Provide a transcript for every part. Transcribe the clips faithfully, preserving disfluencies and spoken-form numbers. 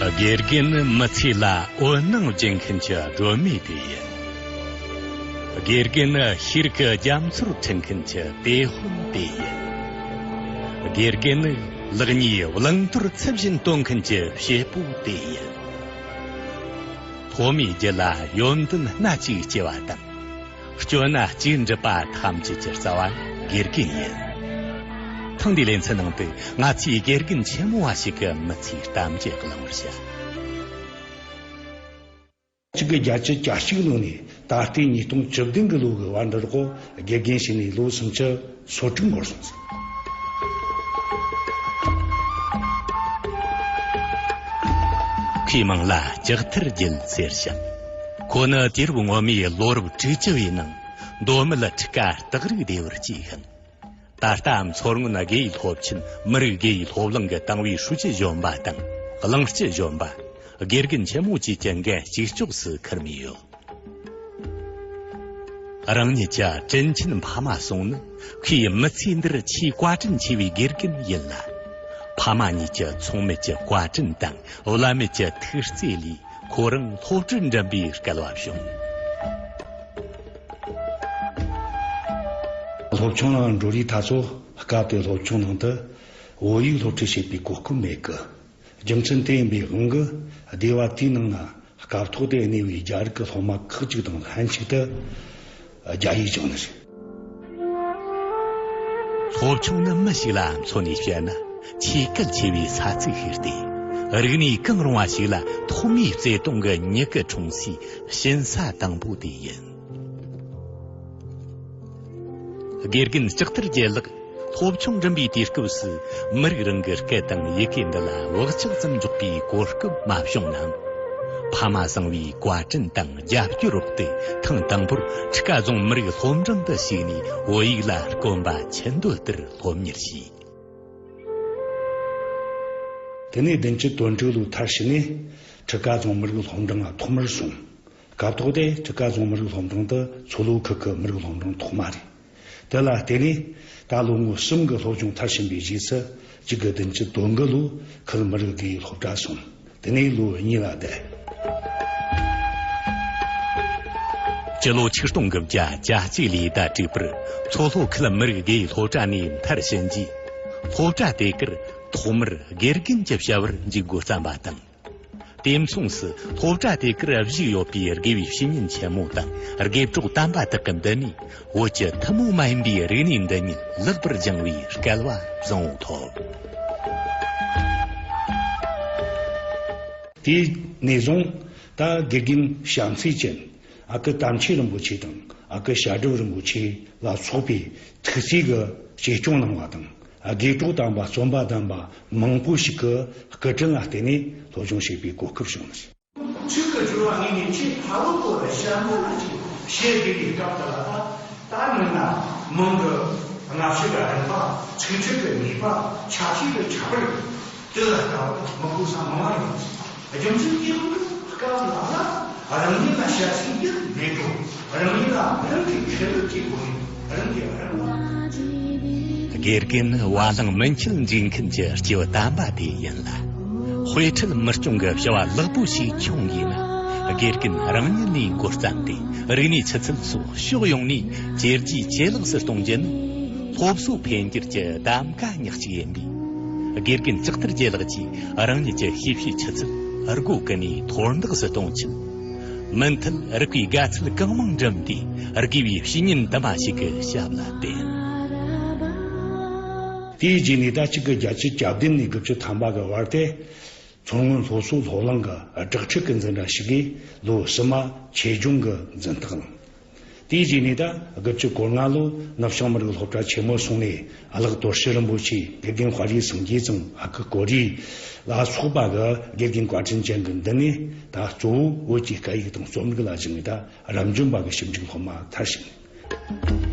དགེ་རྒན་ནི་མི་ཚེ་ལ་འོད་སྣང་སྦྱིན་མཁན་གྱི་སྒྲོན་མེ་དེ་ཡིན། དགེ་རྒན་ནི་ཤེས་རིག་གི་རྒྱ་མཚོར་འཁྲིད་མཁན་གྱི་དེད་དཔོན་དེ་ཡིན། དགེ་རྒན་ནི་ལེགས་ཉེས་བླང་དོར་ཚུལ་བཞིན་སྟོན་མཁན་གྱི་བྱེད་པོ་དེ་ཡིན། སློབ་མའི་རྒྱུད་ལ་ཡོན་ཏན་སྣ་གཅིག་སྐྱེ་བ་དང་། སྐྱོན་སྣ་གཅིག་འགྲུབ་པ་ཐམས་ཅད་ཀྱི་རྩ་བ་དགེ་རྒན་ཡིན། ཐེངས་འདིའི་ལེ་ཚན་ནང་དུ་ང་ཚོས་དགེ་རྒན་ཆེན་མོ་བ་ཞིག་གི་མི་ཚེའི་གཏམ་རྒྱུད་གླེང་བར་བྱ། གཅིག་དགུ་བརྒྱད་ཅུ་གྱ་གཅིག་ལོ་ནས་ད་ལྟའི་ཉིས་སྟོང་བཅུ་བདུན་གྱི་ལོ་གི་བར་འདིར་ཁོ་དགེ་རྒན་བྱས་ནས་ལོ་སུམ་ཅུ་སོ་དྲུག་འགོར་སོང་ཟིག་ཁོའི་མིང་ལ་ལྕགས་ཐར་རྒྱལ་ཟེར་ཞིང་། ཁོ་ནི་དུས་རབས་སྔོན་མའི་ལོ་རབས་དྲུག་ཅུ་བའི་ནང་མདོ་སྨད་ཁྲི་ཀ་སྟག་རིག་སྡེ་བར་སྐྱེས་ཤིང་། ད་ལྟ་མཚོ་སྔོན་དགེ་ཡི་སློབ་ཆེན་མི་རིགས་དགེ་ཡི་སློབ་གླིང་གི་དང་བའི་ཧྲུའུ་ཅི་གཞོན་པ་དང་གླིང་སྤྱི་གཞོན་པ། དགེ་རྒན་ཆེན་མོ་བཅས་ཀྱི་འགན་གཅིག་ལྕོགས་སུ་འཁུར་མུས་ཡོད། རང་ཉིད་ཀྱི་དྲིན་ཆེན་ཕ་མ་ཟུང་ནི་ཁོའི་མི་ཚེ་འདིར་ཆེས་བཀའ་དྲིན་ཆེ་བའི་དགེ་རྒན་ཡིན་ལ། ཕ་མ་གཉིས་ཀྱི་ཚང་མེད་ཀྱི་བཀའ་དྲིན་དང་བླ་མེད་ཀྱི་ཐུགས་བརྩེ་ལས་ཁོ་རང་སློབ་གྲྭར་འགྲིམ་པའི་སྐལ་བ་བྱུང་། སློབ་ཆུང་ནང་འགྲོ་རིས་ད་ཚོ་སྐབས་དེ་སློབ་ཆུང་ནང་དུ་བོད་ཡིག་སློབ་ཁྲིད་བྱེད་པའི་གོ་སྐབས་མེད་གི། རྒྱུ་མཚན་དེ་ཡིན་པའི་དབང་གིས་སྡེ་བ་དེའི་ནང་ན་སྐབས་ཐོག་དེ་གནས་པའི་རྒྱ་རིགས་ཀྱི་སློབ་མ་ཁག་ཅིག་དང་ལྷན་ཅིག་ཏུ་རྒྱ་ཡིག་སྦྱངས་ནི་རེད། སློབ་ཆུང་ནི་མི་ཞིག་ལ་མཚོན་ནས་བཤད་ན་ཆེས་གལ་ཆེ་བའི་ས་ཚིགས་ཤིག་སྟེ། རིག་གནས་གང་རུང་བ་ཞིག་ལ་ཐོག་མའི་བརྩེ་དུང་གི་མྱུ་གུ་འཁྲུངས་སའི་ཞིང་ས་དང་པོ་དེ་ཡིན། དགེ་རྒན་ལྕགས་ཐར་རྒྱལ་ལགས་སློབ་ཆུང་འགྲིམ་པའི་དུས་སྐབས་སུ་མི་རིགས་རང་གི་སྐད་དང་ཡི་གེ་འདི་ལ་བག་ཆགས་ཙམ་འཇོག་པའི་གོ་སྐབས་མ་བྱུང་ནའང་། ཕ་མ་བཟང་བའི་བཀའ་དྲིན་དང་རྒྱབ་སྐྱོར་འོག་ཏུ་ཐེངས་དང་པོར་ཁྲི་ཀ་རྫོང་མི་རིགས་སློབ་འབྲིང་དུ་ཞུགས་ནས་བོད་ཡིག་ལ་དཀོན་པ་ཆེ་འདོད་ལྟར་སློབ་གཉེར་བྱས། དེ་ནས་བདུན་ཅུ་དོན་དྲུག་ལོའི་མཐར་ཕྱིན་ནས་ཁྲི་ཀ་རྫོང་མི་རིགས་སློབ་འབྲིང་ལ་ཐོག་མར་སོང་། སྐབས་ཐོག་དེ་ཁྲི་ཀ་རྫོང་མི་རིགས་སློབ་འབྲིང་དེ་མཚོ་ལྷོ་ཁུལ་གྱི་མི་རིགས་སློབ་འབྲིང་ཐོག་མ་རེད། དེ་ལ་བརྟེན་ནས་ད་ལོ་ངོ་གསུམ་གྱི་སློབ་སྦྱོང་མཐར་ཕྱིན་པའི་རྗེས་སུ་གཅིག་དགུ་བདུན་ཅུ་དོན་དགུ་ལོར་ཁུལ་མི་རིགས་དགེ་ཡི་སློབ་གྲྭར་སོང་། དེ་ནས་ལོ་གཉིས་ལ་བསྡད། སྤྱི་ལོ་ཆིག་སྟོང་དགུ་བརྒྱ་གྱ་གཅིག་ལོའི་ཟླ་དྲུག་པར་མཚོ་ལྷོ་ཁུལ་མི་རིགས་དགེ་ཡི་སློབ་གྲྭ་ནས་མཐར་ཕྱིན་རྗེས། སློབ་གྲྭ་དེ་གར་ཐོག་མར་དགེ་རྒན་གྱི་བྱ་བར་འཇུག་འགོ་བརྩམས་པ་དང་། དེ་མཚུངས་སུ་སློབ་གྲྭ་དེ་གར་བཞུགས་ཡོད་པའི་དགེ་བའི་བཤེས་གཉེན་ཆེན་མོ་དང་དགེ་གྲོགས་དམ་པ་དག་གི་མདུན་ནས་བོད་ཀྱི་ཐུན་མོང་མ་ཡིན་པའི་རིག་གནས་འདི་ཉིད་ལེགས་པར་སྦྱང་བའི་སྐལ་བ་བཟང་བོ་ཐོབ། དེ་ནས་བཟུང་ད་དགེ་རྒན་བྱམས་བརྩེ་ཅན། ཨ་ཁུ་དམ་ཆོས་རིན་པོ་ཆེ་དང་ཨ་ཁུ་བྱ་སྒྲུབ་རིན་པོ་ཆེ་ལ་སོགས་པའི་ཐུགས་བརྩེ་གིས་གཅེས་སྐྱོང་གནང་བ་དང་། དགེ་གྲོགས་དམ་པ་བརྩོན་པ་ལྡན་པ་མང་པོ་ཞིག་གི་སྐུ་དྲིན་ལ་བརྟེན་ནས་སློབ་སྦྱོང་བྱེད་པའི་གོ་སྐབས་བྱུང་ནི་རེད། ཆོས་ཀྱི་སྦྱོར་བ་ངེས་ནས་ཆེས་ཕ་བུ་པོ་ལ་ཞྭ་མོ་ལ་ཅིག་བཤད་དགོས་པའི་སྐབས་དེ་ལ་ད་ད་མིན་ན་མོན་གྱི་སྔ་ཕྱི་གི་རིམ་པ། ཚིག་ཁྲིད་ཀྱི་ནུས་པ། ཕྱག་བྱེད་ཀྱི་ཁྱད་པར། དེ་ལ་ལྟ་བུ་མི་གོ་ས་མང་བ་ཡོད། རྒྱུ་མཚན་དེའི་དབང་གིས་སྐབས་ལ་ལ་རང་ཉིད་ལ་ཞྭ་ཚིག་ཡིད་མེད་དོ། རང་ཉིད་ལ་རང་གི་ཁེ་ལུགས་ཀྱི་སྒོ་ནས་རང་གིས་རང་ལ། དགེ་རྒན་བ་གླང་མུན་ཆད་འཇིགས་མཁན་གྱི་སྐྱེས་བུ་དམ་པ་དེ་ཡིན་ལ། དཔེ་ཁྲིད་མི་སྐྱོང་གི་བྱ་བ་ལེགས་པོ་ཞིག་འཁྱོངས་དགོས་ན། དགེ་རྒན་རང་ཉིད་ནས་འགོ་བརྩམས་ཏེ་རིག་གནས་ཆུ་ཚད་སོགས་ཕྱོགས་ཡོངས་ནས་ཇེ་རྒྱས་ཇེ་ལེགས་སུ་གཏོང་རྒྱུ་ནི་སློབ་གསོ་འཕེལ་འགྱུར་གྱི་གདམ་ག་ཉག་གཅིག་ཡིན་པས། དགེ་རྒན་ལྕགས་ཐར་རྒྱལ་ལགས་ཀྱིས་རང་ཉིད་ཀྱི་ཤེས་བྱའི་ཆུ་ཚད་སྒོ་ཀུན་ནས་མཐོར་འདེགས་སུ་གཏོང་ཆེད། མུ་མཐུད་རིག་པའི་དགའ་ཚལ་གང་མང་འགྲིམས་ཏེ་དགེ་བའི་བཤེས་གཉེན་དུ་མ་ཞིག་གི་ཞབས་ལ་བསྟེན། དེའི་རྗེས་ནས་ཟླ་གཅིག་གི་བརྒྱད་ཅུ་གྱ་བདུན་ནས་དགུ་བཅུ་ཐམ་པ་གི་བར་དེ། མཚོ་སྔོན་སློབ་གསོ་སློབ་གླིང་གི་སྦྲག་ཁྲིད་ཀྱི་འཛིན་གྲྭ་ཞིག་གིས་ལོ་གསུམ་མ་ཆེད་སྦྱོང་གི་འཛིན་ཐག་བླངས། དེའི་རྗེས་ནས་ད་དགུ་བཅུ་གོ་ལྔ་ལོ་ནུབ་བྱང་མི་རིགས་སློབ་གྲྭ་ཆེན་མོར་སོང་ནས་གླགས་དོར་ཞི་རིན་པོ་ཆེ། དགེ་རྒན་དཔའ་རིས་སངས་རྒྱས་ཚང་། ཨ་ཁུ་ཀོ་རི་ལ་སོགས་པ་གི་དགེ་རྒན་བཀའ་དྲིན་ཅན་གྱི་མདུན་ནས་ད་གཙོ་བོ་བོད་ཀྱི་སྐད་ཡིག་དང་རྩོམ་རིག་ལ་སྦྱངས་ནས་ད་རབ་འབྱམས་པ་གི་ཞིབ་འཇུག་སློབ་མ་མཐར་ཕྱིན།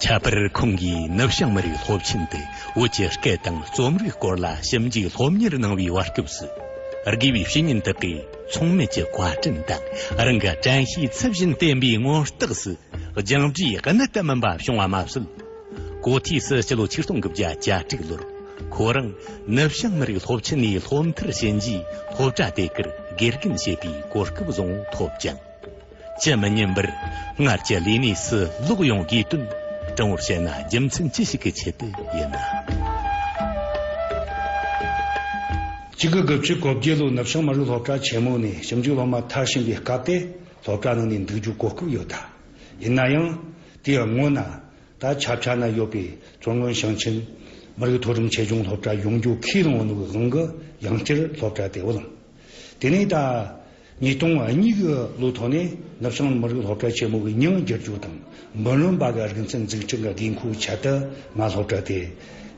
ཁྱད་པར་ཁོང་གིས་ནུབ་བྱང་མི་རིགས་སློབ་ཆེན་དུ་བོད་ཀྱི་སྐད་དང་རྩོམ་རིག་སྐོར་ལ་ཞིབ་འཇུག་སློབ་གཉེར་གནང་བའི་བར་སྐབས་སུ། དགེ་བའི་བཤེས་གཉེན་དག་གིས་མཚུངས་མེད་ཀྱི་བཀའ་དྲིན་དང་རང་གི་དྲན་ཤེས་ཚུལ་བཞིན་བསྟེན་པའི་མངོན་རྟགས་སུ། སྦྱངས་འབྲས་གནད་དུ་སྨིན་པ་བྱུང་བ་མ་ཟད། གོ་ཐོས་སུ་སྤྱི་ལོ་ཆིག་སྟོང་དགུ་བརྒྱ་གྱ་དྲུག་ལོར་ཁོ་རང་ནུབ་བྱང་མི་རིགས་སློབ་ཆེན་ནས་སློབ་མཐར་ཕྱིན་རྗེས། སློབ་གྲྭ་དེ་གར་དགེ་རྒན་བྱེད་པའི་གོ་སྐབས་བཟང་བོ་ཐོབ་ཅིང་། ཇི་མི་ཉན་པར་སྔར་གྱི་ལས་གནས་སུ་ལོག་ཡོང་དགོས་དོན། དྲང་བོར་བཤད་ན་རྒྱུ་མཚན་ཅི་ཞིག་གི་ཆེད་དུ་ཡིན་ན། གཅིག་དགུ་དགུ་བཅུ་གོ་བརྒྱད་ལོའི་ནུབ་བྱང་མི་རིགས་སློབ་གྲྭ་ཆེན་མོ་ནས་ཞིབ་འཇུག་སློབ་མ་མཐར་ཕྱིན་པའི་སྐབས་དེ། སློབ་གྲྭ་ནང་ནས་འདུག་རྒྱུའི་གོ་སྐབས་ཡོད་ད། ཡིན་ན་ཡང་། དེའི་སྔོན་ན། ད་ཆབ་ཆ་ན་ཡོད་པའི་མཚོ་སྔོན་ཞིང་ཆེན་མི་རིགས་མཐོ་རིམ་ཆེད་སྦྱོང་སློབ་གྲྭ་ཡོང་རྒྱུ་ཁས་བླངས་ཡོད་ནོ་གི་དབང་གིས་ཡང་བསྐྱར་སློབ་གྲྭ་དེར་བླངས། དེ་ནས་ད་ཉིས་སྟོང་གཉིས་གི་ལོ་ཐོག་ནས་ནུབ་བྱང་མི་རིགས་སློབ་གྲྭ་ཆེན་མོ་གི་མྱིང་བསྒྱུར་རྒྱུ་དང་། འབུམ་རམས་པ་གི་རིག་ཚན་འཛུགས་སྐྲུན་གྱི་དགོས་མཁོའི་ཆེད་དུ་ང་སློབ་གྲྭ་དེར་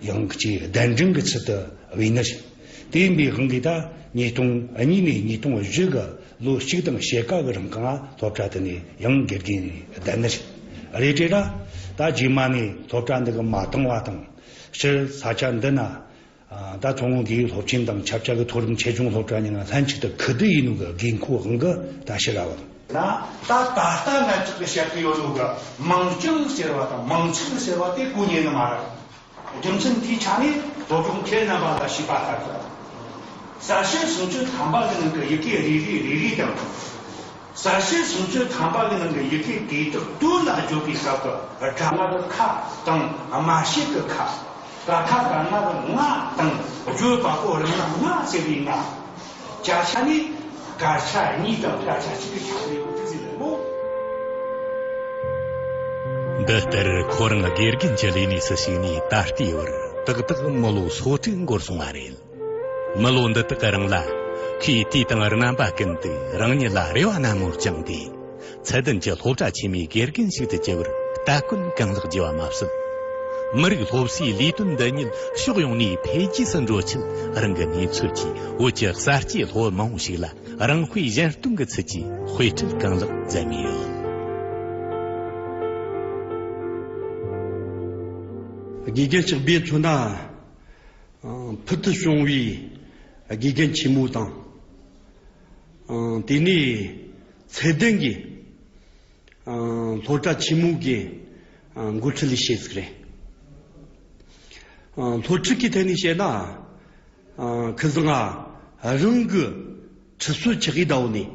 ཡང་ཅིག་གདན་འདྲེན་གྱི་ཚུལ་དུ་བོས་ནི་རེད། དེ་ཡིན་པའི་དབང་གིས་ད་ཉིས་སྟོང་གཉིས་ནས་ཉིས་སྟོང་བཞི་གི་ལོ་གཅིག་དང་ཕྱེད་ཀ་གི་རིང་ང་སློབ་གྲྭ་དེ་ནས་ཡང་དགེ་རྒན་བསྡད་ནི་རེད། རེད་དྲ། ད་རྗེས་མ་ནས་སློབ་གྲྭ་འདི་གི་མ་བཏང་བ་དང་། སྤྱིར་ས་ཆ་འདི་ན། ཨ། ད་མཚོ་སྔོན་དགེ་འོས་སློབ་ཆེན་དང་ཆབ་ཆ་གི་མཐོ་རིམ་ཆེད་སྦྱོང་སློབ་གྲྭ་གཉིས་ལ་ལྷན་ཅིག་ཏུ་ཁུ་བསྡུ་ཡིན་ནོ་གི་དགོས་མཁོའི་དབང་གིས་ད་ཕྱིར་ར་བ། ན་ད་ད་ལྟ་ང་ཅག་གི་བཤད་ཀྱི་ཡོད་ནོ་གི་མིང་རྐྱང་ཟེར་བ་དང་མིང་ཚིག་ཟེར་བ་དེ་གོ་ཉན་ནི་མ་རེད། རྒྱུ་མཚན་དེའི་ཆ་ནས་སློབ་སྦྱོང་ཁྱེད་རྣམ་པ་ལ་ཞུས་པ་ལྟར་དུ། གསལ་བྱེད་སུམ་ཅུ་ཐམ་པ་གི་ནང་གི་ཡི་གེ་རེ་རེ་རེ་རེ་དང་། གསལ་བྱེད་སུམ་ཅུ་ཐམ་པ་གི་ནང་གི་ཡི་གེ་དེ་དག་དོན་ལ་བརྗོད་པའི་སྐབས་སུ་སྒྲ་ང་གི་ཁ་དང་སྨྲ་བྱེད་ཀྱི་ཁ། ཀ་ཁ་ག་ང་གི་ང་དང་བརྗོད་པ་པོ་རང་ལ་ང་ཟེར་བའི་ང་། བརྒྱ་ཆ་ནས་བགར་བྱ་གཉིས་དང་བགར་བྱ་གཅིག་གི་ཆ་ནས་ཡོད་དུ་ཟིན་ལ་མོ། འདི་ལྟར་ཁོ་རང་དགེ་རྒན་གྱི་ལས་གནས་སུ་ཞུགས་ནས་ད་ལྟའི་བར་ཏག་ཏག་མི་ལོ་སོ་དྲུག་འགོར་སོང་བ་རེད། མི་ལོ་འདི་དག་གི་རིང་ལ། ཁོས་དུས་དང་རྣམ་པ་ཀུན་ཏུ་རང་ཉིད་ལ་རེ་བ་ནན་མོ་བཅངས་ཏེ། ཚད་ལྡན་གྱི་སློབ་གྲྭ་ཆེན་མོའི་དགེ་རྒན་ཞིག་ཏུ་གྱུར་བར་སྟ་གོན་གང་ལེགས་བགྱི་བ་མ་ཟད། མི་རིགས་སློབ་གསོའི་ལས་དོན་འདི་ཉིད་ཕྱོགས་ཡོངས་ནས་འཕེལ་རྒྱས་སུ་འགྲོ་ཆེད་རང་གི་གནས་ཚུལ་གྱིས་བོད་ཀྱི་གསར་སྐྱེས་སློབ་བུ་མང་བོ་ཞིག་ལ་རང་དཔེ་གཞན་སྟོན་གྱི་ཚུལ་གྱིས་དཔེ་ཁྲིད་གང་ལེགས་མཛད་མུས་ཡོད། དགེ་རྒན་ལྕགས་སྦས་མཚོན་ན། ཨང་། ཕུལ་དུ་བྱུང་བའི་དགེ་རྒན་ཆེན་མོ་དང་། ཨང་། དེ་ནས་ཚད་ལྡན་གྱི་ཨང་། སློབ་གྲྭ་ཆེན་མོ་གི་ཨང་། འགོ་ཁྲིད་ལས་བྱེད་ཟིག་རེད། ཨང་། སློབ་ཁྲིད་ཀྱི་ཐད་ནས་བཤད་ན། ཨང་། ཁི་ཟང་ང་རང་གི་ཁྲིད་སྲོལ་ཆགས་ཀྱི་ཟླ་བོ་ནས་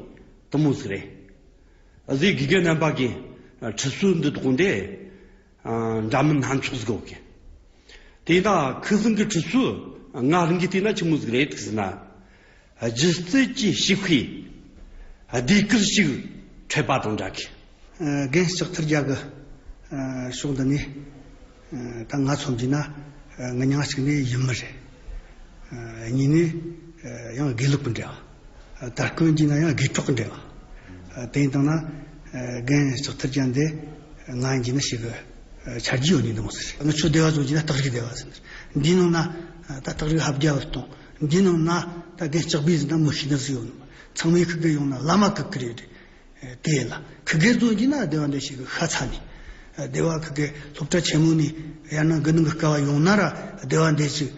དུ་མོ་ཟིག་རེད། གཟའ་དགེ་རྒན་རྣམ་པ་གི་ཁྲིད་སྲོལ་འདི་དག་འདི། ཨ། འདྲ་མིན་སྣ་ཚོགས་ཟིག་ཡོད་གི། དེ་ན་ཁི་ཟང་གི་ཁྲིད་སྲོལ་ང་རང་གིས་བལྟས་ན་ཆི་མོ་ཟིག་རེད་ཟེར་ན། སྒྱུ་རྩལ་གྱི་ཞིག་པའི་ཟློས་གར་ཞིག་འཁྲབ་པ་དང་འདྲ་གི། ཨ། རྒན་ལྕགས་ཐར་རྒྱ་གི། ཨ། ཕྱོགས་འདི་ནས། ཨ། ད་ང་མཚོན་གྱི་ན། ཨ། ང་མྱིང་གཅིག་ནས་ཡུལ་མི་རེད། ཨ། གཉིས་ནས། ཨ། ཡང་དགེ་ལུགས་པའི་འབྲེལ་བ། ད་སྐུ་ཡིན་ན་ཡང་དགེ་གྲོགས་ཀྱི་འབྲེལ་བ། དེ་ཡིན་དང་ན། རྒན་ལྕགས་ཐར་རྒྱ་འདི་ང་ཡིན་ན་ཞིག་གི་ཆ་རྒྱུས་ཡོད་ནི་འདི་མོ་ཟེར། ང་ཆོ་སྡེ་བ་ཚོ་ཡིན་ན་སྟག་རིག་སྡེ་བ་ཟེར། འདི་ནང་ན་ད་སྟག་རིག་ཧབ་རྒྱ་བར་གཏོང་། འདི་ནང་ན་ད་རྒན་ལྕགས་སྦས་ཟེར་ན་མི་ཤེས་ན་ཟིག་ཡོད་ནི། ཚང་མའི་ཁུ་གེ་ཡོང་ན་བླ་མ་ཁུ་གེ་རེད། དེ་ལ་ཁུ་གེ་ཚོ་ཡིན་ན་སྡེ་བ་འདི་ཞིག་གི་ཤ་ཚ་ནི། སྡེ་བ་ཁུ་གེ་སློབ་གྲྭ་ཆེན་མོ་ནས་ཡང་ན་དགུ་ནང་གི་སྐབས་ཡོང་ན་ར་སྡེ་བ་འདི་ཞིག་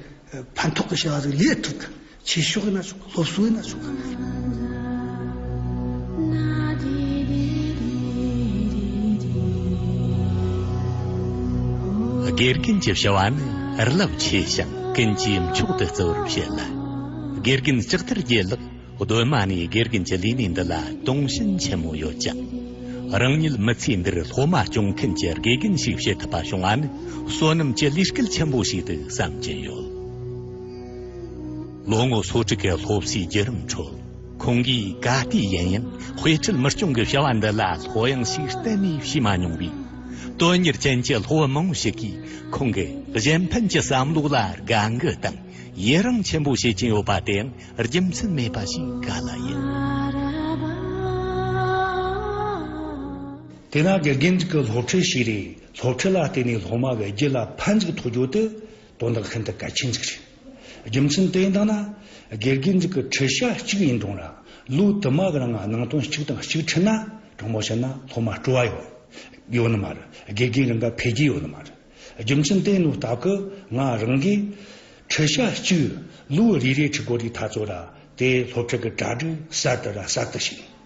ཕན་ཐོགས་ཀྱི་བྱ་བ་ཟིག་ལས་ཐུབ་གི། ཆོས་ཕྱོགས་ཡིན་ན་ཆོག་གི། སློབ་གསོ་ཡིན་ན་ཆོག་གི། དགེ་རྒན་གྱི་བྱ་བ་ནི་རླབས་ཆེ་ཞིང་ཀུན་གྱིས་མཆོག་ཏུ་བརྩི་བར་བཤད་ལ། དགེ་རྒན་ལྕགས་ཐར་རྒྱལ་ལགས་གདོད་མ་ནས་དགེ་རྒན་གྱི་ལས་གནས་འདི་ལ་དུང་ཞེན་ཆེན་མོ་ཡོད་ཅིང་། རང་ཉིད་མི་ཚེ་འདིར་སློབ་མ་སྐྱོང་མཁན་གྱི་དགེ་རྒན་ཞིག་བྱེད་ཐུབ་པ་བྱུང་བ་ནི་བསོད་ནམས་ཀྱི་ལས་སྐལ་ཆེན་པོ་ཞིག་ཏུ་བསམ་གྱིན་ཡོད། ལོ་ངོ་སོ་དྲུག་གི་སློབ་གསོའི་བརྒྱུད་རིམ་ཁྲོད། ཁོང་གིས་ག་དུས་ཡིན་ཡང་དཔེ་ཁྲིད་མི་སྐྱོང་གི་བྱ་བ་འདི་ལ་ལྷོད་ཡངས་ཤིག་གཏན་ནས་བྱས་མ་མྱོང་བས། དོན་གཉེར་ཅན་གྱི་སློབ་བུ་མང་བོ་ཞིག་གིས་ཁོང་གི་གཞན་ཕན་གྱི་བསམ་བློ་ལ་དགའ་མགུ་དང་ཡི་རང་ཆེན་པོ་བྱེད་ཀྱིན་ཡོད་པ་དེའང་རྒྱུ་མཚན་མེད་པ་ཞིག་ག་ལ་ཡིན། དེས་ན་དགེ་རྒན་གྱི་སློབ་ཁྲིད་ཞིག་རེད། སློབ་ཁྲིད་ལ་བརྟེན་ནས་སློབ་མ་གི་རྒྱུད་ལ་ཕན་ཅིག་ཐོགས་རྒྱུ་དེ་དོན་དག་ཤིན་ཏུ་གལ་ཆེན་ཅིག་རེད། རྒྱུ་མཚན་དེ་ཡིན་དང་ན། དགེ་རྒན་གྱི་ཁྲིད་བྱ་གཅིག་ཡིན་རུང་ར་ལོ་དུ་མ་གི་རིང་ནང་དོན་གཅིག་དང་གཅིག་ཁྲིད་ན་དྲང་མོ་བཤད་ན་སློབ་མ་སྤྲོ་བ་ཡོད་ཡོད་ནི་མ་རེད། དགེ་རྒན་རང་ག་འཕེལ་རྒྱས་ཡོད་ནི་མ་རེད། རྒྱུ་མཚན་དེ་ནོ་སྟབས་ཀྱིས་ང་རང་གིས་ཁྲིད་བྱ་གཅིག་ལོ་རེ་རེ་ཁྲིད་དགོས་རིགས་ཐག་ཚོད་ར་དེ་སློབ་ཁྲིད་ཀྱི་གྲ་སྒྲིག་གསར་དུ་ར་གསར་དུ་བྱས།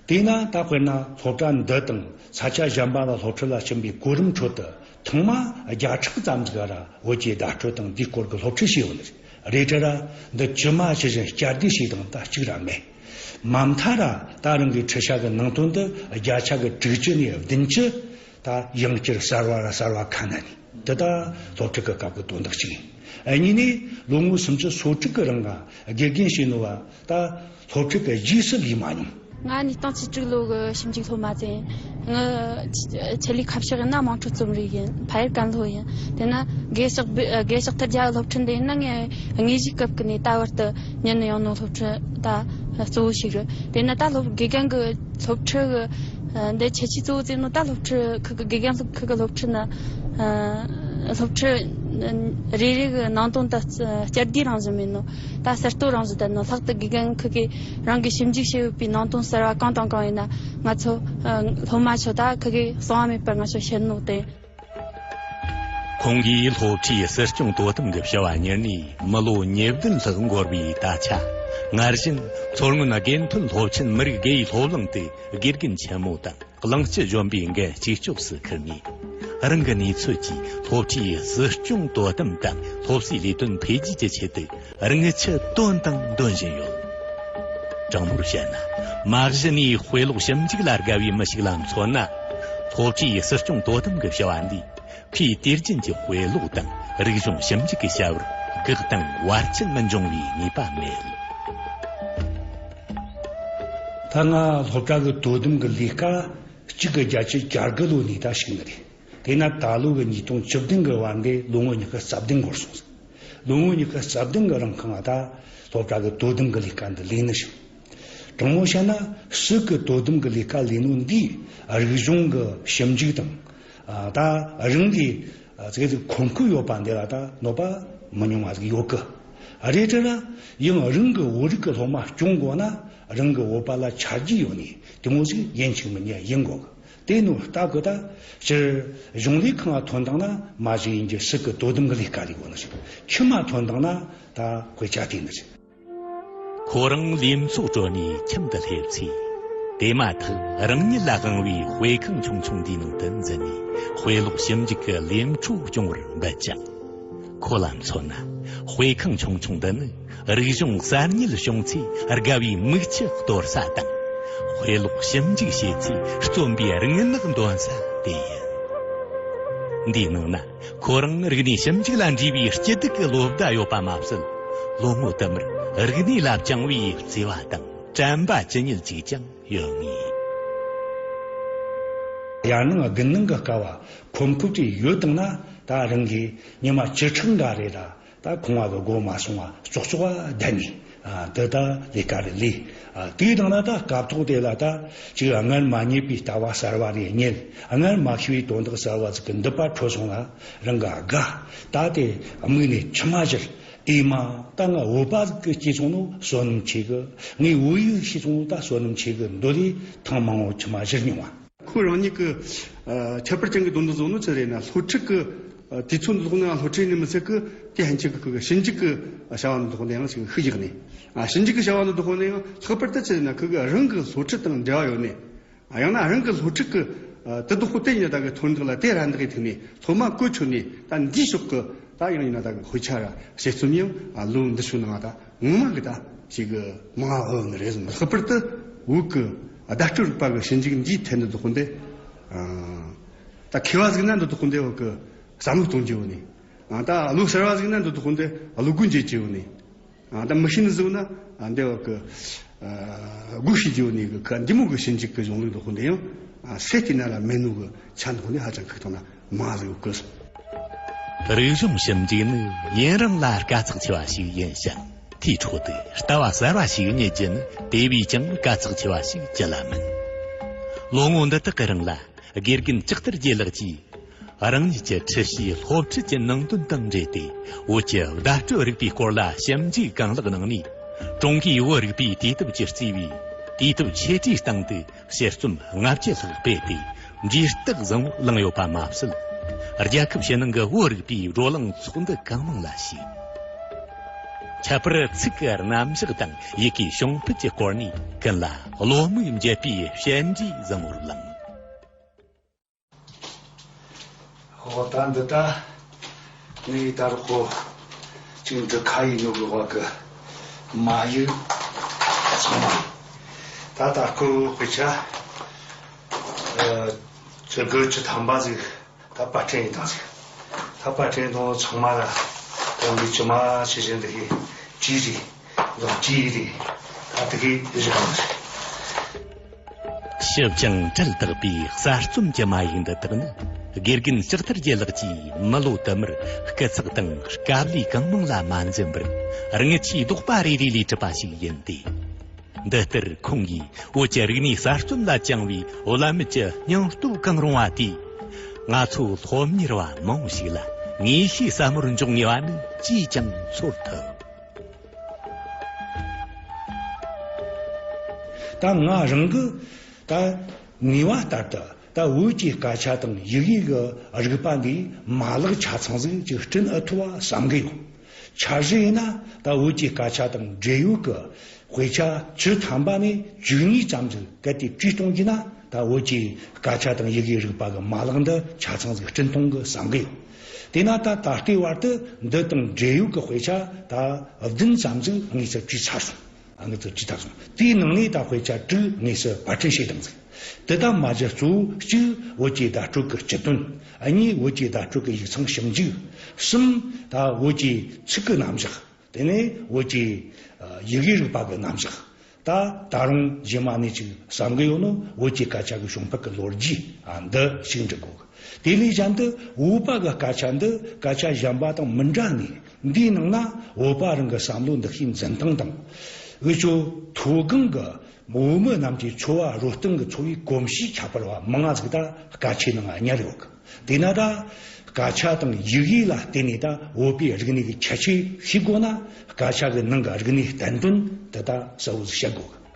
དེས་ན་ད་དཔེར་ན་སློབ་གྲྭ་འདི་དང་ས་ཆ་གཞན་པ་ལ་སློབ་ཁྲིད་ལ་ཕྱིན་པའི་གོ་རིམ་ཁྲོད་དུ་ཐེངས་མ་བརྒྱ་ཕྲག་ཙམ་ཟིག་ར་བོད་ཀྱི་བརྡ་སྤྲོད་དང་འདིའི་སྐོར་གྱི་སློབ་ཁྲིད་བྱས་ཡོད་ནི་རེད། རེད་དྲ་ར་འདི་ཇི་མ་ཇི་བཞིན་བསྐྱར་ཟློས་བྱས་དང་ད་གཅིག་ར་མེད། མ་མཐའ་ར་ད་རང་གི་ཁྲིད་བྱ་གི་ནང་དོན་དུ་བརྒྱ་ཆ་གི་དྲུག་ཅུ་ནས་བདུན་ཅུ་ད་ཡང་བསྐྱར་གསར་བ་ར་གསར་བ་ཁ་ན་ནི། འདི་ད་སློབ་ཁྲིད་ཀྱི་སྐབས་ཀྱི་དོན་དག་གཅིག་ཡིན། ཨ་གཉིས་ནས་ལོ་ངོ་སུམ་ཅུ་སོ་དྲུག་གི་རིང་ང་དགེ་རྒན་བྱས་ནོ་བ་ད་སློབ་ཁྲིད་ཀྱི་རྗེས་སུ་ལུས་མ་མྱོང་། ང་ཉིས་སྟོང་བཅུ་དྲུག་ལོ་གི་ཞིབ་འཇུག་སློབ་མ་ཚོ་ཡིན། ངི་ཆེད་ལས་ཁ་ཕྱོགས་ཡིན་ན་དམངས་ཁྲོད་རྩོམ་རིག་ཡིན། ཕ་ཡུལ་ཀན་ལྷོ་ཡིན། དེ་ན་དགེ་ཕྱག་དགེ་ཕྱག་ཐེར་རྒྱ་གི་སློབ་ཁྲིད་འདི་ཡིན་ན་ངས་དངོས་གཞིའི་སྐབས་ཀྱི་ནས་ད་བར་དུ་ཉན་ཡོང་ནོ་སློབ་ཁྲིད་ད་གཙོ་བོ་ཞིག་རེད། དེ་ན་ད་སློབ་དགེ་རྒན་གྱི་སློབ་ཁྲིད་གི་འདི་ཁྱད་ཆོས་གཙོ་བོ་བརྩིས་ནོ་ད་སློབ་ཁྲིད་ཁུལ་གི་དགེ་རྒན་ཁུལ་གི་སློབ་ཁྲིད་ནི་སློབ་ཁྲིད་རེ་རེ་གི་ནང་དོན་ད་བསྐྱར་ཟློས་རང་བཞིན་མིན་ནོ། ད་གསར་གཏོད་རང་བཞིན་ལྡན་ནོ། ལྷག་ཏུ་དགེ་རྒན་ཁུལ་གི་རང་གི་ཞིབ་འཇུག་བྱས་ཡོད་པའི་ནང་དོན་གསར་བ་གང་དང་གང་ཡིན་ན་ང་ཚོ་སློབ་མ་ཚོ་ད་ཁུལ་གི་གསང་བ་མེད་པར་ང་ཚོ་བཤད་ནོ་དེ། ཁོང་གིས་སློབ་ཁྲིད་སྲིད་སྐྱོང་དོ་དམ་གྱི་བྱ་བ་གཉེར་ནས་མི་ལོ་ཉེར་བདུན་ལྷག་འགོར་བའི་ད་ཆ། སྔར་བཞིན་མཚོ་སྔོན་དགེ་ཐོན་སློབ་ཆེན་མི་རིགས་དགེ་ཡི་སློབ་གླིང་དུ་དགེ་རྒན་ཆེན་མོ་དང་གླིང་སྤྱི་གཞོན་པའི་འགན་གཅིག་ལྕོགས་སུ་འཁུར་ནས། རང་གི་གནས་ཚུལ་གྱིས་སློབ་ཁྲིད་སྲིད་སྐྱོང་དོ་དམ་དང་སློབ་གསོའི་ལས་དོན་འཕེལ་རྒྱས་ཀྱི་ཆེད་དུ་རང་ངི་ཆུ་འདོན་དང་འདོན་བཞིན་ཡོད། དྲང་མོར་བཤད་ན། མ་གཞི་ནས་དཔེ་ཀློག་ཞིབ་འཇུག་ལ་དགའ་བའི་མི་ཞིག་ལ་མཚོན་ན། སློབ་ཁྲིད་སྲིད་སྐྱོང་དོ་དམ་གྱི་བྱ་བ་འདིས་ཁོས་དུས་རྒྱུན་གྱི་དཔེ་ཀློག་དང་རིག་གཞུང་ཞིབ་འཇུག་གི་བྱ་བར་འགག་དང་བར་ཆད་མི་འབྱུང་བའི་ངེས་པ་མེད། ད་ང་སློབ་གྲྭ་གི་དོ་དམ་གྱི་ལས་ཀ་གཅིག་དགུ་བརྒྱད་ཅུ་གྱ་དགུ་ལོ་ནས་ད་ཞུགས་ནི་རེད། དེས་ན་ད་ལོ་གི་ཉིས་སྟོང་བཅུ་བདུན་གི་བར་འདི་ལོ་ངོ་ཉི་ཤུ་རྩ་བདུན་འགོར་སོང་ཟིག་ལོ་ངོ་ཉི་ཤུ་རྩ་བདུན་གི་རིང་ཁ་ང་ད་སློབ་གྲྭ་གི་དོ་དམ་གི་ལས་ཀ་འདི་ལས་ནི་ཞིག་དྲང་མོ་བཤད་ན་སྲིད་གི་དོ་དམ་གི་ལས་ཀ་ལས་ནོ་འདིས་རིག་གཞུང་གི་ཞིབ་འཇུག་དང་། ཨ། ད་རང་གི་ཨ་ཙི་གེ་ཁོམ་ཁུག་ཡོད་པ་འདི་ལ་ད་གནོད་པ་མི་ཉུང་བ་ཟིག་ཡོད་གི། རེད་དྲ་ན་ཡང་རང་གི་བོད་རིགས་གི་སློབ་མ་སྐྱོང་དགོས་ན་རང་གི་བོད་པ་ལ་ཆ་རྒྱུས་ཡོད་ནི་དེ་མོ་ཟིག་ཡིན་གཅིག་མིན་གཉིས་ཡིན་དགོས་གི། དེ་ནོ་སྟབས་གི་ད་སྤྱིར་གཞུང་ལས་ཁང་ང་ཐོན་དང་ན་མ་གཞི་ཡིན་གྱི་སྲིད་གི་དོ་དམ་གི་ལས་ཀ་ལས་དགོས་ནི་ཞིག་ཁྱིམ་མ་ཐོན་དང་ན་ད་དཔེ་ཆ་དེ་ནི་ཞིག་ཁོ་རང་ལས་ཚོགས་གྲོལ་ནས་ཁྱིམ་དུ་སླེབས་ཚེ། དེ་མ་ཐག་རང་ཉིད་ལ་དབང་བའི་དཔེ་ཁང་ཆུང་ཆུང་འདིའི་ནང་དུ་འཛུལ་ནས་དཔེ་ཀློག་ཞིབ་འཇུག་གི་ལས་འཕྲོ་སྐྱོང་བར་འབད་ཅིང་། ཁོ་ལ་མཚོན་ན་དཔེ་ཁང་ཆུང་ཆུང་འདི་ནི་རིག་གཞུང་གསར་རྙེད་བྱུང་ཚེ་དགའ་བའི་མིག་ཆུ་གཏོར་ས་དང་། དཔེ་ཀློག་ཞིབ་འཇུག་བྱེད་ཚེ་རྩོམ་པའི་རིག་སྔགས་འདོན་ས་དེ་ཡིན། འདིའི་ནང་ན། ཁོ་རང་རིག་གནས་ཞིབ་འཇུག་ལ་འདྲིས་པའི་སྐྱིད་སྡུག་གི་བློ་བདེ་ཡོད་པ་མ་ཟད། ལོ་ངོ་དུ་མར་རིག་གནས་ལ་བཅངས་པའི་བརྩེ་བ་དང་དྲན་པ་ཇི་སྙེད་ཅིག་ཀྱང་ཡོད་ངེས། དབྱར་གནང་དགུན་གནང་གི་སྐབས་བ་ཁོམ་ཁུག་ཅིག་ཡོད་དང་ན་ད་རང་གིས་ཉི་མ་བཅུ་ཕྲག་འགའ་རེ་ར་ད་ཁང་བ་གི་སྒོ་མ་སོང་བ་ཙོག་ཙོག་བ་བསྡད་ནས། ཨ། འདི་ད་ལས་ཀ་རེ་ལས། ཨ། དེའི་སྟེང་ན་ད་སྐབས་ཐོག་དེ་ལ་ད་ཅིག་སྔར་མ་རྙེད་པའི་ལྟ་བ་གསར་བ་རེ་རྙེད། སྔར་མ་ཤེས་པའི་དོན་དག་གསར་བ་ཟིག་གི་འདུན་པ་འཕྲོད་སོང་ལ་རང་ག་དགའ། ད་དེ་མིག་ནས་མཆི་མ་བཞུར། ཨེ་མ། ད་ང་བོད་པ་ཟིག་གི་སྐྱེས་སོང་ནོ་བསོད་ནམས་ཆེ་གི། ངས་བོད་ཡིག་ཤེས་སོང་ནོ་ད་བསོད་ནམས་ཆེ་གི། འདོད་ལས་ཐེངས་མང་བོ་མཆི་མ་བཞུར་མྱོང་བ། ཁོ་རང་ཉིད་ཀྱི་ཨ་ཁྱད་པར་ཅན་གྱི་དོན་དུ་བཟུང་ནོ་ཆི་རེད་ན། སློབ་ཁྲིད་ཀྱི་ཨ་དུས་ཚོད་འདི་ཐོག་ནས་སློབ་ཁྲིད་ནི་མི་ཚད་ཀྱི་དེ་ཕན་ཆད་ཀྱི་ཁོ་གི་ཞིབ་འཇུག་གི་བྱ་བ་འདི་ཐོག་ནས་ཡང་ཅིག་ཤུགས་རྒྱག་ནས། ཨ་ཞིབ་འཇུག་གི་བྱ་བ་འདི་ཐོག་ནས་ཡང་ལྷག་པར་དུ་ཆི་རེད་ན་ཁོ་གི་རང་གི་སློབ་ཁྲིད་དང་འབྲེལ་བ་ཡོད་ནས། ཨ་ཡང་ན་རང་གི་སློབ་ཁྲིད་ཀྱི་ཨ་དེ་དོག་པོ་དེ་ཉིད་ད་གི་ཐོན་འདུག་ལ་དེ་ར་འདི་གི་ཐུག་ནས་སློབ་མ་བཀོལ་ཆོག་ནས། ད་འདིའི་ཕྱོགས་ཀྱི་ད་ཡང་ཡིན་ན་ད་གི་དཔེ་ཆ་ར་དཔྱད་རྩོམ་ཡང་ཨ་ལོ་འདི་ཕྱོགས་ནང་ད་ངོ་མ་གི་ད་ཞིག་གི་མང་ཨོ་ནི་རེད་ཟེར། ལྷག་པར་དུ་བོད་ཀྱི་བརྡ་སྤྲོད་རིག་པ་གི་ཞིབ་འཇུག་འདིའི་ཐད་འདི་དོག་པོ་འདི། ཨ་ད་མཁས་པ་ཟིག་ན་འདི་དོག་པོ་འདི་བོད་ཀྱི་བསམ་བློ་གཏོང་རྒྱུ་ཡོད་ནི། ཨ་ད་བློ་གསར་བ་ཟིག་ན་འདི་དོག་པོ་འདི་བློ་སྒོ་འབྱེད་རྒྱུ་ཡོད་ནི། ཨ་ད་མི་ཤེས་ནི་ཟིག་ན་ཨ་འདི་བོད་ཀྱི་ཨ་སྒོ་ཕྱེ་རྒྱུ་ཡོད་ནི་གི་ཁ་འདི་མོ་གི་ཞིབ་འཇུག་གི་གཞུང་ལུགས་དོག་པོ་འདི་ཡང་ཨ་སེ་ཏི་ན་ལ་མེད་ནོ་གི་ཆ་འདི་དོག་པོ་འདི་ཧ་ཅང་ཁུག་ཐང་ན་མང་ཟིག་ཡོད་གི། རིག་གཞུང་ཞིབ་འཇུག་ནི་ཡུན་རིང་ལ་དཀའ་ཚེགས་ཆེ་བ་ཞིག་ཡིན་ཞིང་། དེའི་འཕྲོ་དུ་ལྟ་བ་གསར་བ་ཞིག་རྙེད་རྒྱུ་ནི་དེ་བས་ཀྱང་དཀའ་ཚེགས་ཆེ་བ་ཞིག་ཅི་ལ་མིན། ལོ་ངོ་འདི་དག་གི་རིང་ལ་དགེ་རྒན་ལྕགས་ཐར་རྒྱལ་ལགས་ཀྱིས་རང་ཉིད་ཀྱི་ཁྲིད་བྱའི་སློབ་ཁྲིད་ཀྱི་ནང་དོན་དང་འབྲེལ་ཏེ་བོད་ཀྱི་བརྡ་སྤྲོད་རིག་པའི་སྐོར་ལ་ཞིབ་འཇུག་གང་ལེགས་གནང་ནས། ཀྲུང་གོའི་བོད་རིག་པའི་དུས་དེབ་ཀྱིས་གཙོས་པའི་དུས་དེབ་ཆེ་གྲས་སྟེང་དུ་དཔྱད་རྩོམ་ལྔ་བཅུ་ལྷག་སྤེལ་ཏེ་འབྲས་རྟགས་བཟང་བོ་བླངས་ཡོད་པ་མ་ཟད། རྒྱལ་ཁབ་ཕྱི་ནང་གི་བོད་རིག་པའི་བགྲོ་གླེང་ཚོགས་འདུ་གང་མང་ལ་ཞུགས། ཁྱད་པར་ཚིག་གི་རྣམ་གཞག་དང་ཡི་གེའི་བྱུང་འཕེལ་གྱི་སྐོར་ནས་ཀུན་ལ་བློ་མིག་འབྱེད་པའི་བཤད་འདྲིས་བཟང་བོར་བླངས། ཧོ། ད་འདི་ད་ངའི་ད་རུ་ཁོ་ཅིག་འབྲི་ཁ་ཡི་ཉོ་དགོས་པ་གི་མ་ཡིག་ཚང་མ། ད་ད་ཁོ་དཔེ་ཆ་ཨ་ཅི་དགུ་བཅུ་ཐམ་པ་ཟིག་ད་པར་སྐྲུན་ཡིན་དང་ཟིག་ད་པར་སྐྲུན་དང་ཚང་མ་ལ་དང་གི་ཇི་མ་ཆི་བཞིན་དུ་ཧི་ཅི་ཟིག་ལོ་ཅི་རེད། ད་དེ་གི་བཞག་ནི་རེད། ཞིབ་ཅིང་དྲིལ་དག་པའི་གསར་རྩོམ་གྱི་མ་ཡིག་འདི་དག་ནི། དགེ་རྒན་ལྕགས་ཐར་རྒྱལ་ལགས་ཀྱིས་མི་ལོ་དུ་མར་སྐུ་ཚེགས་དང་དཀའ་ལས་གང་མང་ལ་མ་འཛེམས་པར། དངུལ་ཆུའི་རྡོག་པ་རེ་རེ་ལས་གྲུབ་པ་ཞིག་ཡིན་ཏེ། འདི་ལྟར་ཁོང་གིས་བོད་ཀྱི་རིག་གནས་གསར་རྩོམ་ལ་བཅངས་པའི་བླ་མེད་ཀྱི་སྙིང་སྟོབས་གང་རུང་བ་དེས། ང་ཚོ་སློབ་གཉེར་བ་མང་ཞིག་ལ་ངེས་ཤེས་ཟབ་མོར་འཇོག་ངེས་པ་ནི་ཅིས་ཀྱང་ཚོར་ཐུབ། ད་ང་རང་གི་ད་ངེས་པ་ལྟར་དུ་ད་བོད་ཀྱི་སྐད་ཆ་དང་ཡི་གེ་གི་རིག་པ་འདིའི་མ་ལག་ཆ་ཚང་ཟིག་ཅིག་བསྐྲུན་ཨེ་ཐུབ་བ་བསམ་གི་ཡོད། འཆར་གཞི་ཡིན་ན་ད་བོད་ཀྱི་སྐད་ཆ་དང་འབྲེལ་ཡོད་ཀྱི་དཔེ་ཆ་བཅུ་ཐམ་པ་ནས་བཅུ་གཉིས་ཙམ་ཟིག་གལ་ཏེ་བྲིས་གཏོང་རྒྱུ་ན། ད་བོད་ཀྱི་སྐད་ཆ་དང་ཡི་གེའི་རིག་པ་གི་མ་ལག་འདི་ཆ་ཚང་ཟིག་བསྐྲུན་གཏོང་གི་བསམ་གི་ཡོད། དེས་ན་ད་ད་ལྟའི་བར་དུ་འདི་དང་འབྲེལ་ཡོད་ཀྱི་དཔེ་ཆ་ད་བདུན་ཙམ་ཟིག་དངོས་སུ་བྲིས་ཚར་སོང་། ཨ་ངེས་སུ་བྲིས་ཚར་སོང་། དེའི་ནང་ནས་ད་དཔེ་ཆ་དྲུག་དངོས་སུ་པར་སྐྲུན་བྱས་བཏང་ཟིག་དེ་དག་མ་གཞི་གཙོ་བོ་གཅིག་བོད་ཀྱི་བརྡ་སྤྲོད་ཀྱི་སྤྱི་དོན། གཉིས་བོད་ཀྱི་བརྡ་སྤྲོད་ཀྱི་ཡིག་ཚང་ཞིབ་འཇུག་གསུམ་ད་བོད་ཀྱི་ཚིག་གི་རྣམ་གཞག་དེ་ནས་བོད་ཀྱི་ཡི་གེའི་རིག་པ་གི་རྣམ་གཞག་ད་ད་རུང་རྗེས་མ་ནས་ཅིག་བསམ་གི་ཡོད་ནོ། བོད་ཀྱི་སྐད་ཆ་གི་བྱུང་འཕེལ་གི་ལོ་རྒྱུས་ཨ་འདི་ཞིག་འབྲི་དགོས་གི། དེ་ལས་གཞན་དུ་བོད་པ་གི་སྐད་ཆ་འདི་སྐད་ཆ་གཞན་པ་དང་མི་འདྲ་ནི་འདིའི་ནང་ན་བོད་པ་རང་གི་བསམ་བློ་འདུ་ཤེས་འཛིན་སྟངས་དང་། འུ་ཚོ་མཐོ་སྒང་གི་བོད་མི་རྣམས་ཀྱི་འཚོ་བ་རོལ་སྟངས་ཀྱི་འཚོ་བའི་གོམས་གཤིས་ཁྱད་པར་བ་མང་ང་ཟིག་ད་སྐད་ཆའི་ནང་ང་ཉར་ཡོད་གི། དེས་ན་ད་སྐད་ཆ་དང་ཡི་གེ་ལ་བརྟེན་ནས་ད་བོད་པའི་རིག་གནས་ཀྱི་ཁྱད་ཆོས་ཤེས་དགོས་ན། སྐད་ཆ་གི་ནང་གི་རིག་གནས་བསྟན་དོན་དེ་ད་གསལ་བོ་ཟིག་བཤད་དགོས་གི།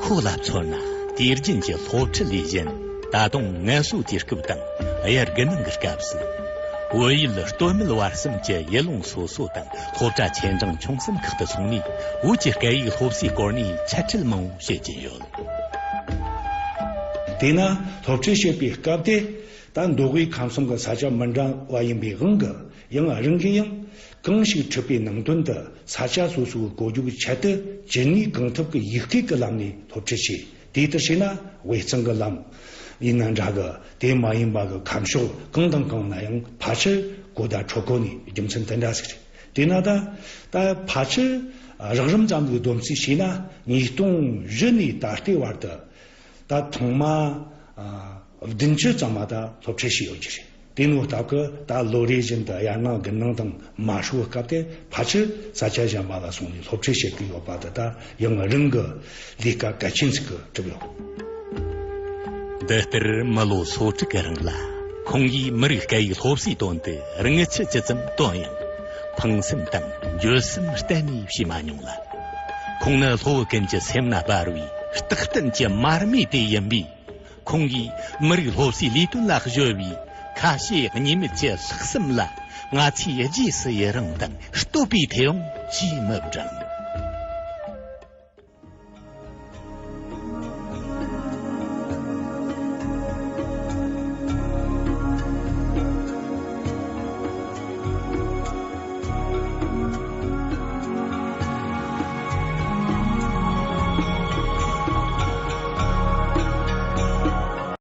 ཁོ་ལ་མཚོན་ན་དུས་རྒྱུན་གྱི་སློབ་ཁྲིད་ལས་གཞན། ད་དུང་ངལ་གསོའི་དུས་སྐབས་དང་དབྱར་དགུན་གནང་གི་སྐབས་སུ། བོད་ཡུལ་སྟོད་སྨད་བར་གསུམ་གྱི་ཡུལ་ལུང་སོ་སོ་དང་སློབ་གྲྭ་ཆེ་འབྲིང་ཆུང་གསུམ་ཁག་ཏུ་སོང་ནས། བོད་ཀྱི་སྐད་ཡིག་སློབ་གསོའི་སྐོར་ནས་འཆད་ཁྲིད་མང་བོ་བྱེད་ཀྱིན་ཡོད། དེས་ན་སློབ་ཁྲིད་བྱེད་པའི་སྐབས་དེ། ད་མདོ་དབུས་ཁམས་གསུམ་གྱི་ས་ཆ་མི་འདྲ་བ་ཡིན་པའི་དབང་གིས། ཡང་རང་གིས་ཡང་གང་ཞིག་ཁྲིད་པའི་ནང་དོན་དེ་ས་ཆ་སོ་སོའི་གོ་རྒྱུ་གི་ཆེད་དུ་ཇི་སྙེད་གང་ཐུབ་ཀྱི་ཡིག་སྐད་ཀྱི་ལམ་ནས་སློབ་ཁྲིད་བྱས། དེ་ལྟར་བྱས་ན་དབུས་གཙང་གི་ལམ་ཡིན་ན་འདྲ་གི། དེ་མ་ཡིན་པ་གི་ཁམས་ཕྱོགས་གང་དང་གང་ན་ཡང་ཕལ་ཆེར་གོ་བརྡ་འཕྲོད་གོ་ནི་རྒྱུ་མཚན་དེ་འདྲ་ཟིག་རེད། དེས་ན་ད་ད་ཕལ་ཆེར་རགས་རིམ་ཙམ་གྱི་སྡོམ་རྩིས་བྱས་ན་ཉིས་སྟོང་བཞི་ནས་ད་ལྟའི་བར་དུ། ད་ཐེངས་མ་ཨ་བདུན་ཅུ་ཙམ་མ་ད་སློབ་ཁྲིད་བྱས་ཡོད་རྒྱུ་རེད། དེ་ནོ་སྟབས་ཀྱིས་ད་ལོ་རེ་བཞིན་དུ་དབྱར་གནང་དགུན་གནང་དང་མ་ཧྲུའུ་སྐབས་དེ་ཕལ་ཆེར་ས་ཆ་གཞན་པ་ལ་སོང་ནས་སློབ་ཁྲིད་བྱེད་ཀྱི་ཡོད་པ་དེ་ད་ཡང་རང་གི་ལས་ཀ་གལ་ཆེན་ཞིག་གི་གྲུབ་ཡོད། འདི་ལྟར་མི་ལོ་སོ་དྲུག་གི་རིང་ལ་ཁོང་གིས་མི་རིགས་སྐད་ཡིག་སློབ་གསོའི་དོན་དུ་དངུལ་ཆུ་ཇི་ཙམ་བཏོན་ཡང་། ཕངས་སེམས་དང་འགྱོད་སེམས་གཏན་ནས་བྱས་མ་མྱོང་ལ། ཁོང་ནི་སློབ་བུ་ཀུན་གྱི་སེམས་ན་སྦར་བའི་རྟག་བརྟན་གྱི་མར་མེ་དེ་ཡིན་པས། ཁོང་གིས་མི་རིགས་སློབ་གསོའི་ལས་དོན་ལ་གཞོལ་བའི་ཁ་ཞེ་གཉིས་མེད་ཀྱི་ལྷག་བསམ་ལ། ང་ཚོས་རྗེས་སུ་ཡི་རང་དང་བསྟོད་པའི་མཐེ་བོང་ཅིས་མི་བསྒྲེང་